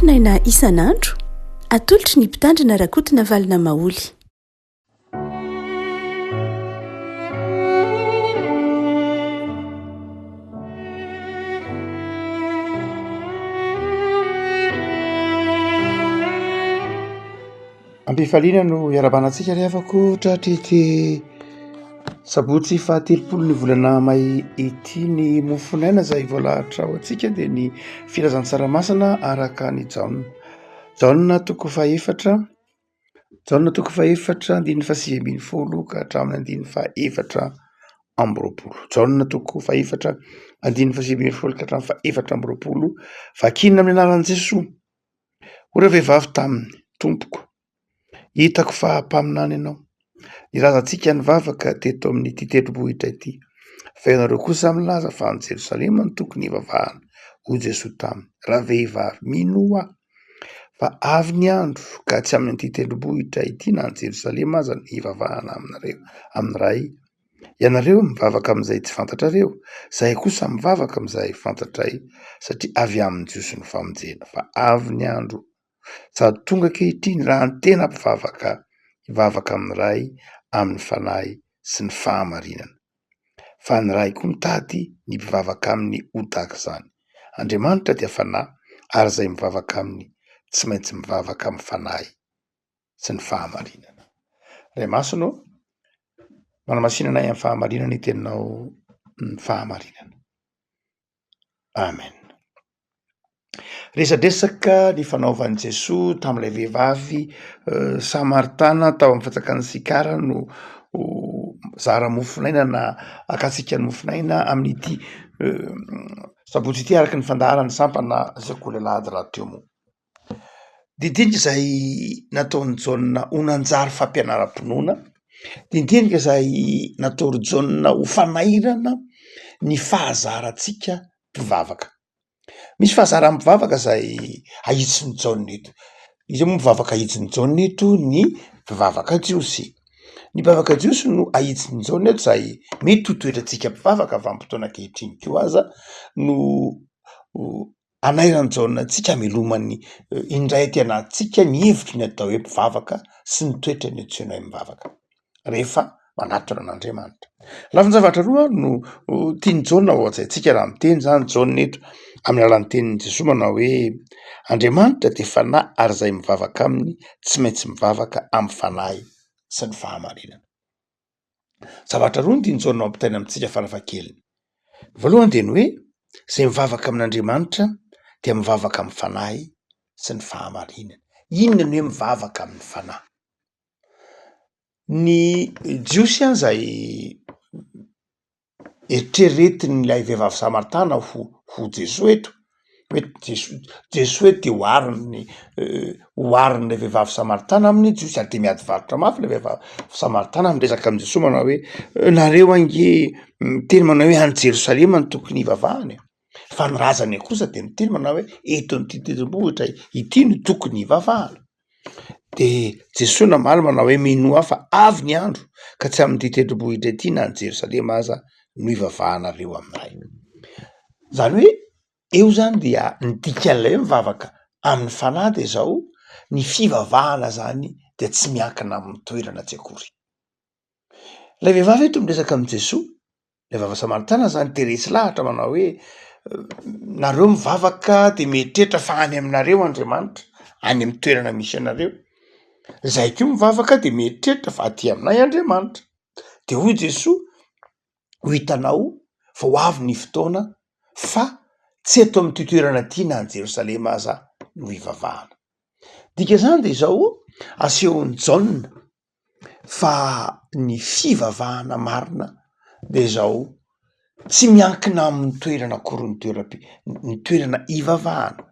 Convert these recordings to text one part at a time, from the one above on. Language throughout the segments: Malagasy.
Mofon'aina isan'andro, atolotry ny Mpitandrina Rakotonavalona Maholy. Am-pifaliana no iarahabana antsika ry havako tratry ity sabotsy fahatelopolo ny volana may ity. Ny mofon'aina izay voalahatra ho antsika dia ny filazantsara masina araka an'i Jaona. Jaona toko fahefatra, Jaona toko fahefatra andininy fahasivy ambin'ny folo ka hatramin'ny andininy faha-24. Jaona toko fahefatra andininy fahasivy ambin'ny folo ka hatramin'ny faha-24, vakina amin'ny anaran'i Jesoa. Hoy ravehivavy taminy, Tompoko, hitako fa mpaminany ianao. Ny razantsika nivavaka teto amin'ity tendrombohitra ity, fa ianareo kosa milaza fa any Jerosalema no tokony hivavahana. Hoy Jesoa taminy, Ravehivavy, minoa aho fa avy ny andro ka tsy amin'ity tendrombohitra ity na any Jerosalema aza no hivavahana aminareo, amin'ny Ray. Ianareo mivavaka amin'izay tsy fantatrareo, izahay kosa mivavaka amin'izay fantatray, satria avy amin'ny Jiosy ny famonjena. Fa avy ny andro, sady tonga ankehitriny, raha ny tena mpivavaka hivavaka amin'ny Ray amin'ny fanahy sy ny fahamarinana. Fa ny Ray koa mitady ny mpivavaka aminy ho tahaka izany. Andriamanitra dia fanahy, ary izay mivavaka aminy tsy maintsy mivavaka amin'ny fanahy sy ny fahamarinana. Ray Masina ô, manamasina anay amin'ny fahamarinana ny teninao ny fahamarinana. Amen. Resadresaka ny fanaovan'i Jesoa tamin'ilay vehivavy samaritana tao amin'ny fanjakan'i Sikara no zara mofon'aina na akantsika ny mofon'aina amin'ity sabotsy ity araka ny fandaharan'ny sampana sekoly alahady rahateo moa. Didinika izay nataon'i Jaona ho nanjary fampianaram-pinoana, didinika izay nataon'i Jaona ho fanairana ny fahazarantsika mpivavaka. Misy fahazaran'ny mpivavaka izay ahitsin'i Jaona eto, iza moa mivavaka ahitsin'i Jaona eto? Ny mpivavaka jiosy. Ny mpivavaka jiosy no ahitsin'i Jaona eto izay mety ho toetrantsika mpivavaka vanim-potoana ankehitriny koa aza no Anairan'i Jaona antsika hamelomany indray aty anatintsika ny hevitry ny atao hoe mpivavaka sy ny toetrany antsoina hoe mivavaka rehefa manatona an'Andriamanitra. Lafin-javatra roa ary no tian'i Jaona ho an-tsaintsika raha miteny izany Jaona eto amin'ny alalan'ny tenin'i Jesoa manao hoe Andriamanitra dia fanahy ary izay mivavaka aminy tsy maintsy mivavaka amin'ny fanahy sy ny fahamarinana. Zavatra roa no tian'i Jaona ampitaina amintsika farafahakeliny. Ny voalohany dia ny hoe izay mivavaka amin'Andriamanitra dia mivavaka amin'ny fanahy sy ny fahamarinana. Inona ny hoe mivavaka amin'ny fanahy? Ny Jiosy izay Eritreretin'ilay vehivavy samaritana ho ho Jesoa eto, hoe Jesoa Jesoa eto de ohariny oharin'ilay vehivavy samaritana amin'ny jiosy ary de miady varotra mafy ilay vehivavy samaritana miresaka amin'i Jesoa manao hoe nareo ange miteny manao hoe any Jerosalema no tokony hivavahana e, fa ny razanay kosa de miteny manao hoe eto amin'ity tendrombohitra ity no tokony hivavahana. De Jesoa namaly manao hoe minoa aho fa avy ny andro ka tsy amin'ity tendrombohitra ity na any Jerosalema aza no hivavahanareo amin'ny Ray. Zany hoe eo zany dia ny dikan'ilay hoe mivavaka amin'ny fanahy de zao, ny fivavahana zany dia tsy miankina amin'ny toerana tsy akory. Ilay vehivavy eto miresaka amin'i Jesoa, ilay vehivavy samaritana zany de resy lahatra manao hoe nareo mivavaka de mieritreritra fa any aminareo Andriamanitra, any amy toerana misy anareo, zahay koa mivavaka de mieritreritra fa aty aminay Andriamanitra, de hoy Jesoa ho hitanao fa ho avy ny fotoana fa tsy eto amin'ity toerana ity na any Jerosalema aza no hivavahana. Dikan'izany de izao, asehon'i Jaona fa ny fivavahana marina de zao, tsy miankina amin'ny toerana akory ny toeram-pi- ny toerana ivavahana,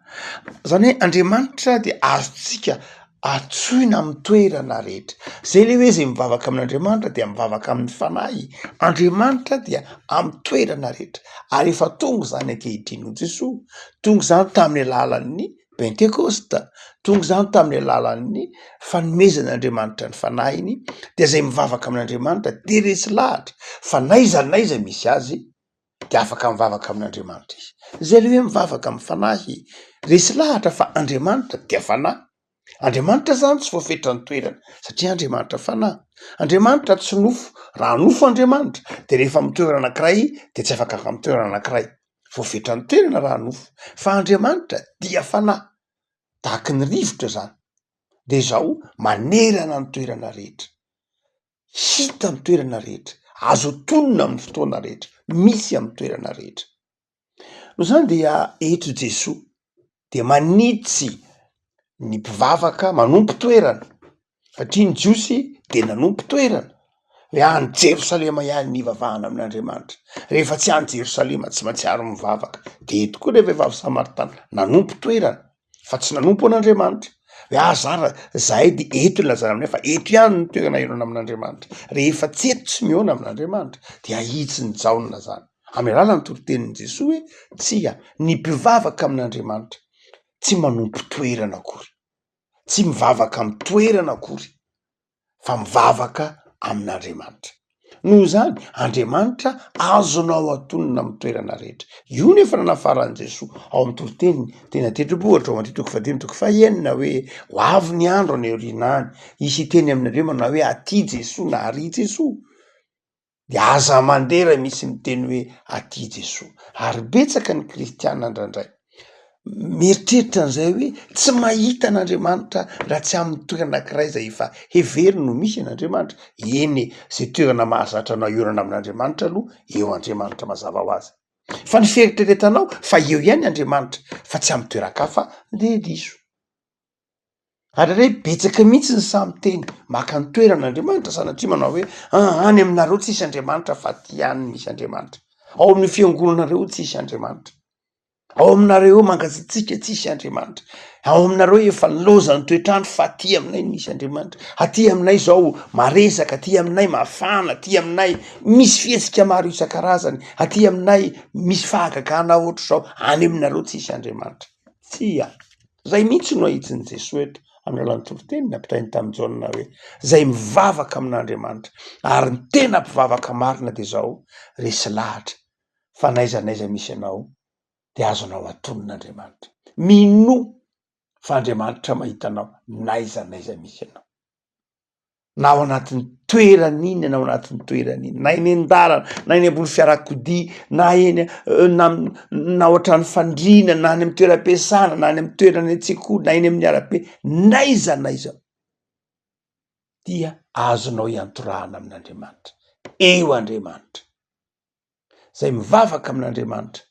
zany hoe Andriamanitra de azontsika antsoina amin'ny toerana rehetra, zay le hoe zay mivavaka amin'Andriamanitra dia mivavaka amin'ny fanahy, Andriamanitra dia amin'ny toerana rehetra ary efa tonga izany ankehitriny hoy Jesoa, tonga izany tamin'ny alalan'ny Pentekosta, tonga izany tamin'ny alalan'ny fanomezan'Andriamanitra ny Fanahiny, dia izay mivavaka amin'Andriamanitra dia resy lahatra fa n'aiza n'aiza misy azy. de afaka mivavaka amin'Andriamanitra izy. Zay le hoe mivavaka amin'ny fanahy, resy lahatra fa Andriamanitra dia fanahy. Andriamanitra zany tsy voafetran'ny toerana satria Andriamanitra fanahy. Andriamanitra tsy nofo, raha nofo Andriamanitra de rehefa amin'ny toerana anankiray de tsy afaka amin'ny toerana anankiray, voafetran'ny toerana raha nofo fa Andriamanitra dia fanahy, tahaky ny rivotra zany, de zao manerana ny toerana rehetra. Hita amin'ny toerana rehetra, azo atonina amin'ny fotoana rehetra, misy amin'ny toerana rehetra. Noho izany dia eto Jesoa dia manitsy ny mpivavaka manompo toerana satria ny jiosy dia nanompo toerana, hoe any Jerosalema ihany ny ivavahana amin'Andriamanitra, rehefa tsy any Jerosalema tsy mahatsiaro mivavaka, de eto koa le vehivavy samaritana nanompo toerana. fa tsy nanompo an'Andriamanitra. Hoe ah zara zahay de eto ny lazaina aminay fa eto ihany ny toerana hihaonana amin'Andriamanitra. Rehefa tsy eto tsy mihaona amin'Andriamanitra de ahitsin'i Jaona zany amin'ny alalan'ny toritenin'i Jesoa hoe tsia, ny mpivavaka amin'Andriamanitra tsy manompo toerana akory, tsy mivavaka amin'ny toerana akory. fa mivavaka amin'Andriamanitra. Noho izany, Andriamanitra azonao atonina amin'ny toerana rehetra. Io no efa nanafaran'i Jesoa ao amin'ny toriteniny teny an-tendrombohitra ao Matio toko fahadimy toko fahenina hoe ho avy ny andro any aoriana any, hisy hiteny aminareo manao hoe aty Jesoa na ary Jesoa. De aza mandeha raha misy miteny hoe aty Jesoa. Ary betsaka ny kristiana indraindray mieritreritra an'izay hoe tsy mahita an'Andriamanitra raha tsy amin'ny toerana anankiray zay efa heveriny no misy an'Andriamanitra. Eny e, zay toerana mahazatra anao hihaonana amin'Andriamanitra aloha eo Andriamanitra mazava ho azy. Fa ny fieritreretanao fa eo ihany Andriamanitra fa tsy amin'ny toeran-kafa de diso. Ary re betsaka mihitsy ny sahy miteny maka ny toerana Andriamanitra sanatria manao hoe ah, any aminareo tsisy Andriamanitra fa aty ihany misy Andriamanitra, ao amin'ny fiangonanareo tsisy Andriamanitra, ao aminareo eo mangatsiatsiaka tsisy Andriamanitra, ao aminareo efa nilaozan'ny toetr'andro fa aty aminay misy Andriamanitra, aty aminay zao maresaka, aty aminay mafana, aty aminay misy fihetsika maro isan-karazany, aty aminay misy fahagagana ohatr'izao, any aminareo tsisy Andriamanitra. Tsia. Zay mihitsy no ahitsin'i Jesoa eto amin'ny alalan'ny toriteny nampitainy tamin'i Jaona hoe zay mivavaka amin'Andriamanitra ary ny tena mpivavaka marina de zao resy lahatra fa n'aiza n'aiza misy anao de azonao atonina Andriamanitra. Minoa fa Andriamanitra mahita anao n'aiza n'aiza misy anao. na ao anatin'ny toerana iny na ao anatin'ny toerana iny, na eny an-dalana, na eny ambony fiarakodia, na eny na na ao an-trano fandriana, na any amin'ny toeram-piasana, na any amin'ny toerana any an-tsekoly, na eny amin'ny arabe, n'aiza n'aiza dia azonao iantorahana amin'Andriamanitra, eo Andriamanitra. Zay mivavaka amin'Andriamanitra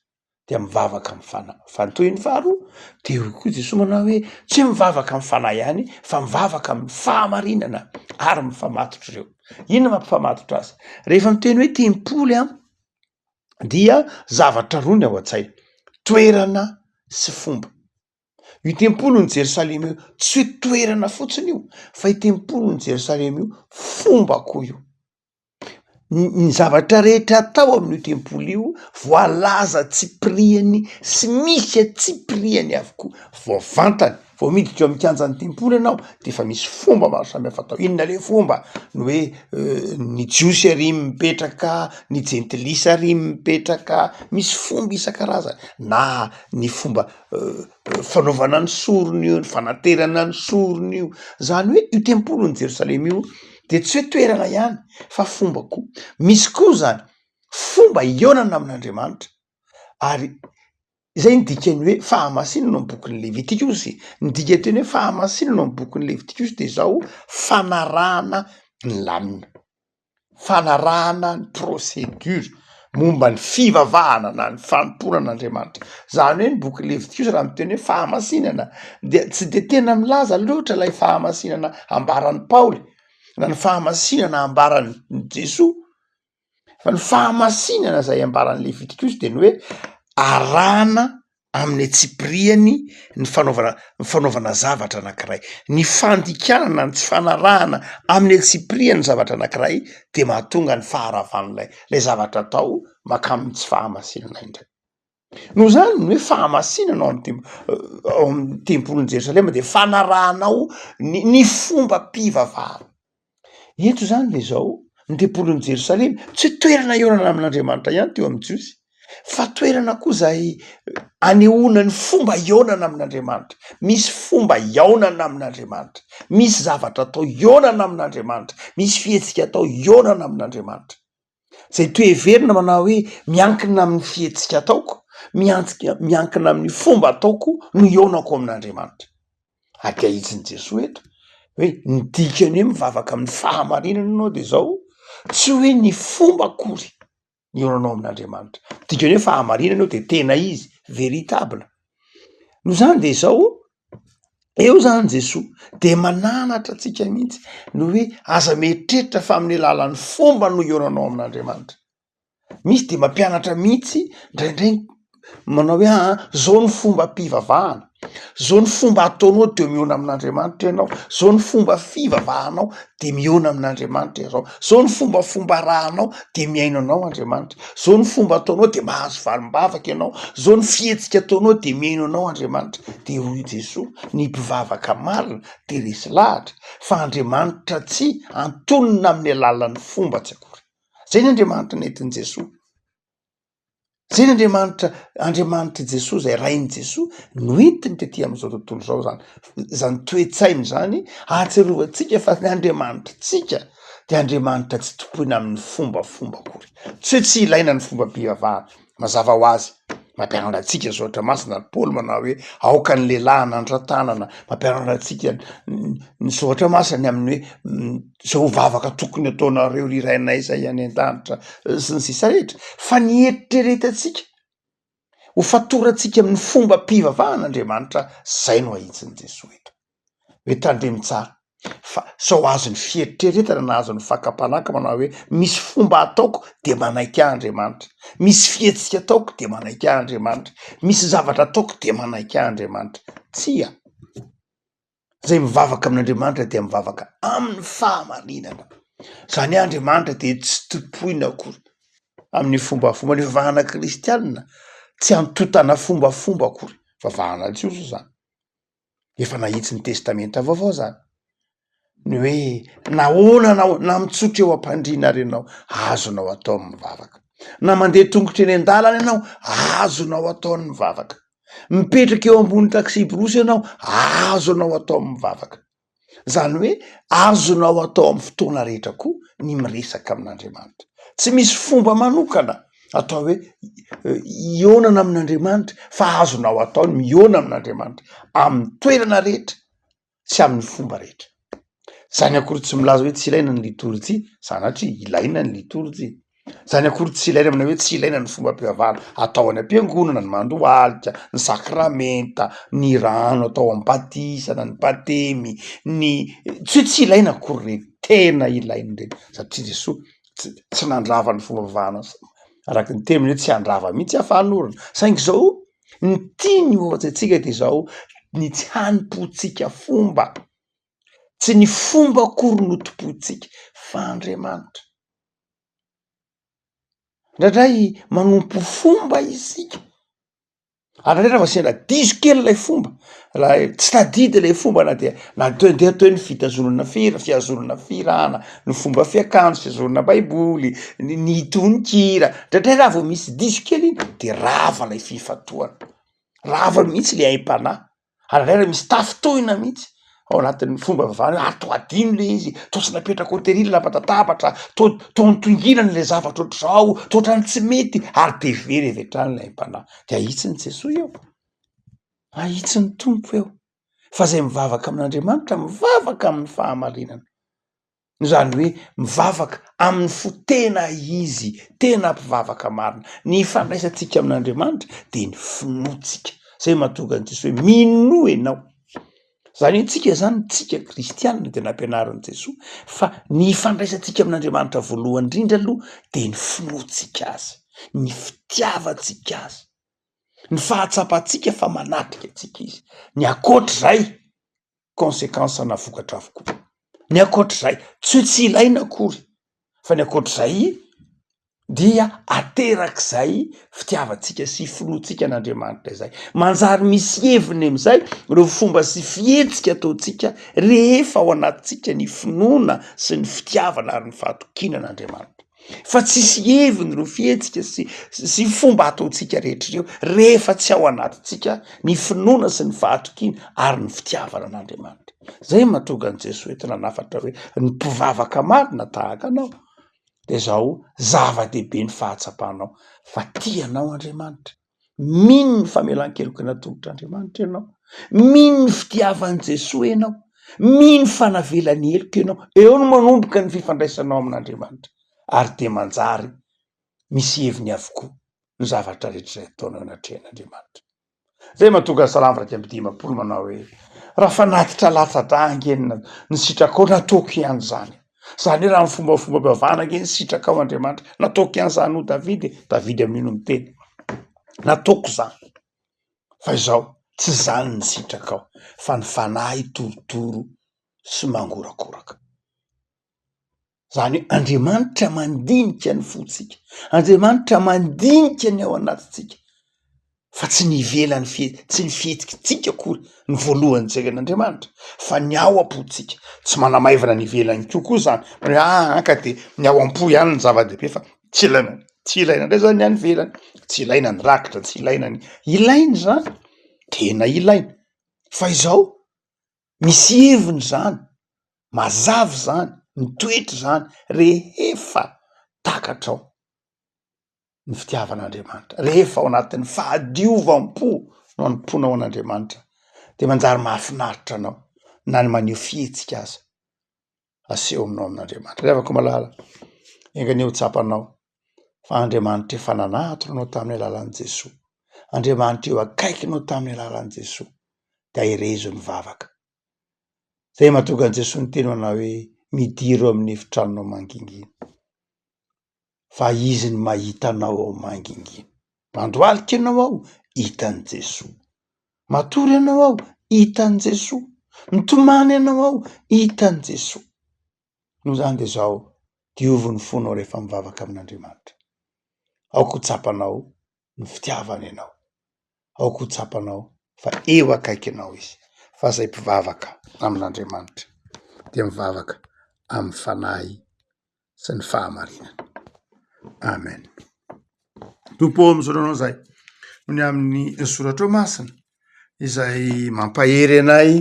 dia mivavaka amin'ny fanahy. Fa ny tohiny faharoa de hoy koa Jesoa manao hoe tsy mivavaka amin'ny fanahy ihany fa mivavaka amin'ny fahamarinana ary mifamatotra ireo. Inona mampifamatotra azy? Rehefa miteny hoe tempoly an dia zavatra roa ny ao an-tsaina, toerana sy fomba. Io tempolin'i Jerosalema io tsy hoe toerana fotsiny io fa io tempolin'i Jerosalema io fomba koa io. Ny zavatra rehetra atao amin'io tempoly io voalaza tsipiriany sy misy antsipiriany avokoa, vao vantany vao miditra eo amin'ny kianjan'ny tempoly ianao de efa misy fomba maro samy hafa atao, inona le fomba? Ny hoe ny jiosy ary mipetraka, ny jentilisa ary mipetraka, misy fomba isan-karazany na ny fomba fanaovana ny sorona io, ny fanaterana ny sorona io, zany hoe io tempolin'i Jerosalema io de tsy hoe toerana ihany fa fomba koa. Misy koa zany fomba hihaonana amin'Andriamanitra ary zay ny dikan'ny hoe fahamasinana ao am'bokin'ny Levitikosy, ny dikan-teny hoe fahamasinana ao am'bokin'ny Levitikosy de zao fanarahana ny lamina, fanarahana ny procédure momba ny fivavahana na ny fanompoana an'Andriamanitra. Zany hoe ny boky Levitikosy raha miteny hoe fahamasinana dia tsy de tena milaza loatra ilay fahamasinana ambaran'i Paoly na ny fahamasinana ambaran'i Jesoa fa ny fahamasinana zay ambaran'i Levitikosy de ny hoe arahana amin'ny antsipiriany ny fanaovana ny fanaovana zavatra anankiray, ny fandikana na ny tsy fanarahana amin'ny antsipiriany ny zavatra anankiray de mahatonga ny faharavan'ilay lay zavatra atao mankamin'ny tsy fahamasinana indray. Noho izany ny hoe fahamasinana ao am'tem- ao amin'ny tempolin'i Jerosalema de fanarahanao ny ny fombam-pivavahana. Eto zany de zao, ny tempolin'i Jerosalema tsy toerana hihaonana amin'Andriamanitra ihany teo amin'ny Jiosy. Fa toerana koa izay anehoana ny fomba hihaonana amin'Andriamanitra. Misy fomba hihaonana amin'Andriamanitra, misy zavatra atao hihaonana amin'Andriamanitra, misy fihetsika atao hihaonana amin'Andriamanitra. Izay toa heverina manao hoe miankina amin'ny fihetsika ataoko, miantsika- miankina amin'ny fomba ataoko no hihaonako amin'Andriamanitra. Ary dia ahitsin'i Jesoa eto hoe ny dikany hoe mivavaka amin'ny fahamarinana ianao de zao, tsy hoe ny fomba akory ny hihaonanao amin'Andriamanitra. Dikany hoe fahamarinana io de tena izy, véritable. Noho izany de zao, eo zany Jesoa de mananatra antsika mihitsy ny hoe aza mieritreritra fa amin'ny alalan'ny fomba no hihaonanao amin'Andriamanitra. Misy de mampianatra mihitsy ndraindray manao hoe aa zao ny fombam-pivavahana, zao ny fomba ataonao de mihaona amin'Andriamanitra ianao, zao ny fomba fivavahanao de mihaona amin'Andriamanitra ianao, zao ny fombafomba arahanao de mihaino anao Andriamanitra, zao ny fomba ataonao de mahazo valim-bavaka ianao, zao ny fihetsika ataonao de mihaino anao Andriamanitra. De hoy Jesoa, ny mpivavaka marina de resy lahatra fa Andriamanitra tsy antonona amin'ny alalan'ny fomba tsy akory. Zay ny Andriamanitra nentin'i Jesoa. Zay ny Andriamanitra, Andriamanitr'i Jesoa zay Rain'i Jesoa no entiny tety amin'izao tontolo izao zany. Zany toe-tsaina zany ahatsiarovantsika fa ny Andriamanitritsika de Andriamanitra tsy tompoina amin'ny fombafomba akory. Tsy hoe tsy ilaina ny fombam-pivavahana, mazava ho azy. Mampianatra antsika ny soratra masina ry Paoly manao hoe aoka ny lehilahy hanandra-tanana, mampianatra antsika ny soratra masina ny amin'ny hoe zao vavaka tokony ataonareo ry Rainay izay any an-danitra sy ny sisa rehetra, fa ny eritreretantsika ho fatorantsika amin'ny fombam-pivavahana Andriamanitra, zay no ahitsin'i Jesoa eto. Hoe tandremo tsara fa sao azon'ny fieritreretana na azon'ny fakam-panahy ka manao hoe misy fomba ataoko de manaiky ahy Andriamanitra, misy fihetsika ataoko de manaiky ahy Andriamanitra, misy zavatra ataoko de manaiky ahy Andriamanitra. Tsia, zay mivavaka amin'Andriamanitra dia mivavaka amin'ny fahamarinana, zany hoe Andriamanitra de tsy tompoina akory amin'ny fombafomba, ny fivavahana kristianina tsy antontana fombafomba akory, fivavahana jiosy zany. Efa nahitsy ny testamenta vaovao zany, ny hoe nahoana anao na mitsotra eo am-pandriana ary ianao azonao atao ny mivavaka, na mandeha tongotra eny an-dalana ianao azonao atao ny mivavaka, mipetraka eo ambony taksiborosy ianao azonao atao ny mivavaka. Zany hoe azonao atao amin'ny fotoana rehetra koa ny miresaka amin'Andriamanitra. Tsy misy fomba manokana atao hoe hihaonana amin'Andriamanitra fa azonao atao ny mihaona amin'Andriamanitra amin'ny toerana rehetra sy amin'ny fomba rehetra. Zany akory tsy milaza hoe tsy ilaina ny litorjia, sanatria ilaina ny litorjia. Zany akory tsy ilaina amina hoe tsy ilaina ny fombam-pivavahana atao any am-piangonana, ny mandohalika, ny sakramenta, ny rano atao am batisa na ny batemy, ny tsy hoe tsy ilaina akory ireny, tena ilaina ireny satria Jesoa tsy tsy nandrava ny fombam-pivavahana araka ny teniny hoe tsy handrava mihitsy aho fa hanorina, saingy zao ny tiany ho antsika de zao ny tsy hanompoantsika fomba, tsy ny fomba akory no tompointsika fa Andriamanitra. Indraindray manompo fomba isika, ary indraindray raha vao sendra diso kely ilay fomba, raha tsy tadidy ilay fomba na dia na toy ndeha toy ny fitazonana fira, fihazonana fihirana, ny fomba fiakanjo, fihazonana baiboly, ny ny tononkira, indraindray raha vao misy diso kely iny de rava ilay fifantohana, rava mihitsy le aim-panahy. Ary indraindray misy tafintohina mihitsy ao anatin'ny fomba fivavahana hoe ah toa adino le izy, toa tsy napetraka ao tery ilay lamba-databatra, toa toa notongilana ilay zavatra ohatr'izao, toa ohatran'ny tsy mety, ary de very avy hatrany ilay aim-panahy. De ahitsin'i Jesoa eo, ahitsin'ny Tompo eo, fa zay mivavaka amin'Andriamanitra mivavaka amin'ny fahamarinana. Izany hoe mivavaka amin'ny fo tena izy, tena mpivavaka marina. Ny ifandraisantsika amin'Andriamanitra dia ny finoantsika. Zay mahatonga an'i Jesoa hoe minoa ianao. Zany hoe tsika zany, tsika kristianina dia nampianarin'i Jesoa fa ny ifandraisantsika amin'Andriamanitra voalohany indrindra aloha dia ny finoantsika azy, ny fitiavantsika azy, ny fahatsapantsika fa manatrika antsika izy. Ny ankoatr'izay consequence na vokatra avokoa. Ny ankoatr'izay, tsy hoe tsy ilaina akory fa ny ankoatr'izay dia aterak'izay fitiavantsika sy finoantsika an'Andriamanitra izay. Manjary misy heviny amin'izay ireo fomba sy fihetsika ataontsika rehefa ao anatintsika ny finoana sy ny fitiavana ary ny fahatokiana an'Andriamanitra. Fa tsisy heviny ireo fihetsika sy sy fomba ataontsika rehetra ireo rehefa tsy ao anatintsika ny finoana sy ny fahatokiana ary ny fitiavana an'Andriamanitra. Zay no mahatonga an'i Jesoa eto nanafatra hoe ny mpivavaka marina tahaka anao de zao zava-dehibe ny fahatsapanao fa tia anao Andriamanitra. Mino ny famelan-keloka natolotr'Andriamanitra ianao, mino ny fitiavan'i Jesoa ianao, mino fa navelany heloka ianao, eo no manomboka ny fifandraisanao amin'Andriamanitra ary dia manjary misy heviny avokoa ny zavatra rehetra izay ataonao eo anatrehan'Andriamanitra. Izay mahatonga ny Salamo 51 manao hoe, raha fanatitra latsa-drà ange ny ny sitrakao nataoko ihany izany. Izany hoe raha ny fombafombam-pivavahana ange ny sitrakao Andriamanitra, nataoko ihany izany hoy Davida e, Davida amin'io no miteny, nataoko izany, fa izao tsy izany ny sitrakao fa ny fanahy torotoro sy mangorakoraka. Izany hoe Andriamanitra mandinika ny fontsika, Andriamanitra mandinika ny ao anatintsika fa tsy ny ivelan'ny fihe- tsy ny fihetsikitsika akory no voalohany jeren'Andriamanitra fa ny ao am-pontsika. Tsy manamaivana ny ivelany koa koa zany hoe aa ka de ny ao am-po ihany no zava-dehibe fa tsy ilaina, tsy ilaina ndray zany ny any ivelany, tsy ilaina ny rakitra, tsy ilaina ny, ilaina izany, tena ilaina fa izao misy heviny zany, mazava izany, mitoetra izany rehefa takatrao. ny fitiavan'Andriamanitra. Rehefa ao anatin'ny fahadiovam-po no anompoanao an'Andriamanitra de manjary mahafinaritra anao na ny maneho fihetsika aza aseho aminao amin'Andriamanitra. Ry havako malala, enga anie ho tsapanao fa Andriamanitra efa nanatona anao tamin'ny alalan'i Jesoa, Andriamanitra eo akaikinao tamin'ny alalan'i Jesoa, de aherezo ny vavaka. Zay mahatonga an'i Jesoa niteny manao hoe midiro amin'ny efitranonao mangingina. Fa izy no mahita anao ao mangingina. Mandohalika ianao ao, hitan'i Jesoa. Matory ianao ao, hitan'i Jesoa. Mitomany ianao ao, hitan'i Jesoa. Noho izany dia izao, diovy ny fonao rehefa mivavaka amin'Andriamanitra. Aoka ho tsapanao ny fitiavany ianao. Aoka ho tsapanao fa eo akaikinao Izy. Fa izay mpivavaka amin'Andriamanitra dia mivavaka amin'ny fanahy sy ny fahamarinana. Amen. Tompo ô, misaotra anao izahay noho ny amin'ny soratrao masina izay mampahery anay,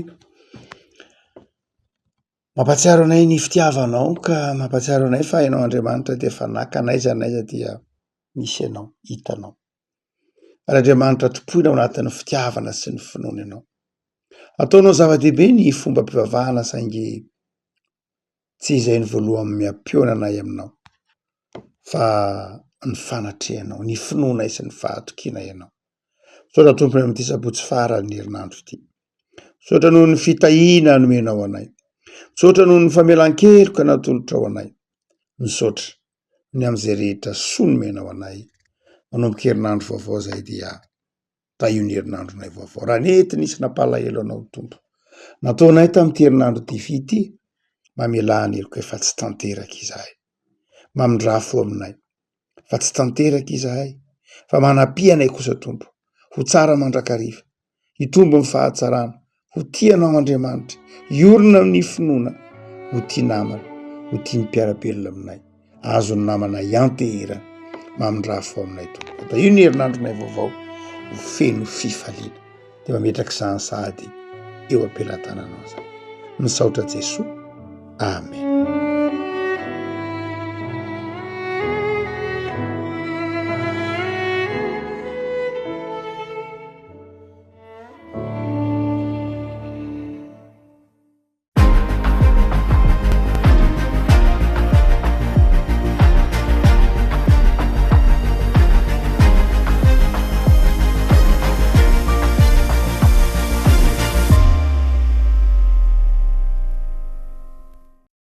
mampahatsiaro anay ny fitiavanao ka mampahatsiaro anay fa ianao Andriamanitra dia efa naka n'aiza n'aiza dia misy ianao, hitanao. Ary Andriamanitra tompoina ao anatin'ny fitiavana sy ny finoana ianao. Ataonao zava-dehibe ny fombam-pivavahana saingy Tsy izay no voalohany miampiona anay aminao fa ny fanatrehanao, ny finoanay sy ny fahatokianay anao. Misaotra Tompo amin'ity sabotsy faran'ny herinandro ity. Misaotra noho ny fitahiana nomenao anay. Misaotra noho ny famelan-keloka natolotrao anay. Misaotra ny amin'izay rehetra soa nomenao anay. Manomboka herinandro vaovao izay dia Tahio ny herinandronay vaovao. Raha nety nisy nampalahelo anao Tompo. Nataonay tamin'ity herinandro ity ity, mamelà ny heloka efa tsy tanteraka izahay. Mamindrà fo aminay fa tsy tanteraka izahay, fa manampia anay kosa Tompo, ho tsara mandrakariva, hitombo ny fahatsarana, Ho tia anao Andriamanitra, hiorina amin'ny finoana, ho tia namana, ho tia ny mpiara-belona aminay, azon'ny namana ianteherana, mamindrà fo aminay Tompo. Tahio ny herinandronay vaovao ho feno fifaliana. Dia mametraka izany sahady eo am-pelatananao izany. Misaotra Jesoa. Amen.